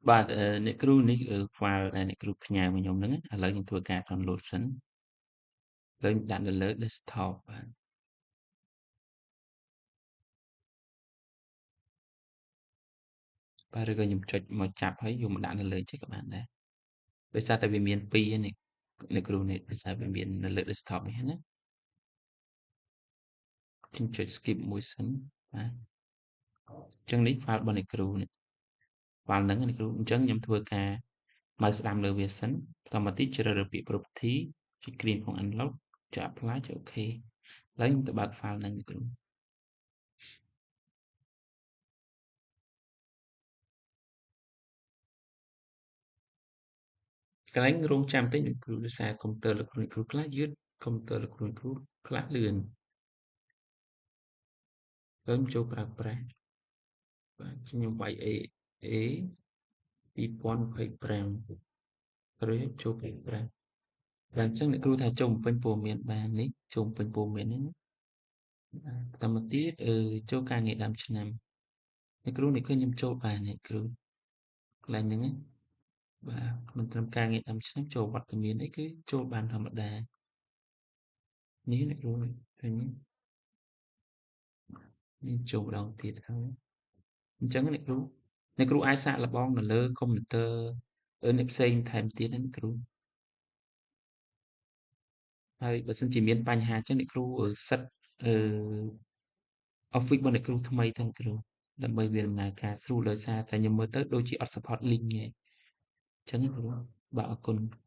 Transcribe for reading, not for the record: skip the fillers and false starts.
បាទអ្នកគ្រូនេះ file ដែលអ្នកគ្រូផ្ញើមកខ្ញុំហ្នឹងឥឡូវខ្ញុំធ្វើការ download សិនឥឡូវខ្ញុំដាក់នៅលើ desktop បាទបាទឬក៏ខ្ញុំចុចមកចាប់ហើយយកមកដាក់នៅលើចេះក៏បានដែរដោយសារតែវាមាន2នេះអ្នកគ្រូនេះដោយសារវាមាននៅលើ desktop នេះណាខ្ញុំចុច skip មួយសិនបាទអញ្ចឹងនេះ file របស់អ្នកគ្រូនេះ file ហ្នឹងអ្នកគ្រូអញ្ចឹងខ្ញុំធ្វើការ mouse ស្ដាំលើវាសិនបន្តមកទៀតជ្រើសរើសពាក្យ property ចុច green ផង unlock ចុច apply ចុច OK ឥឡូវខ្ញុំទៅបើក file ហ្នឹងអ្នកគ្រូកន្លែងរងចាំតិចអ្នកគ្រូដោយសារកុំព្យូទ័រលោកគ្រូអ្នកគ្រូខ្លះយឺតកុំព្យូទ័រលោកគ្រូអ្នកគ្រូខ្លះលឿនហើយខ្ញុំចូលប្រើប្រាស់បាទខ្ញុំវាយ A A 2025ឬចូលប្រើប្រាស់បាទអញ្ចឹងអ្នកគ្រូថាចូលបំពេញព័ត៌មានបាននេះចូលបំពេញព័ត៌មាននេះណាបាទបន្តមកទៀតចូលការងារដើមឆ្នាំអ្នកគ្រូនេះឃើញខ្ញុំចូលបានអ្នកគ្រូកន្លែងហ្នឹងណាបាទមិនត្រឹមការងារដើមឆ្នាំចូលវត្តមានអីគឺចូលបានធម្មតានេះអ្នកគ្រូឃើញនេះចូលម្ដងទៀតហើយអញ្ចឹងអ្នកគ្រូអាចសាកល្បងនៅលើកុំព្យូទ័រអ្នកផ្សេងថែមទៀតណាអ្នកគ្រូហើយបើសិនជាមានបញ្ហាអញ្ចឹងអ្នកគ្រូសិតអឺ Office របស់អ្នកគ្រូថ្មីទៅអ្នកគ្រូដើម្បីវាដំណើរការស្រួលដោយសារតែខ្ញុំមើលទៅដូចជាអត់ support link ទេអញ្ចឹងគ្រូបាទអរគុណ។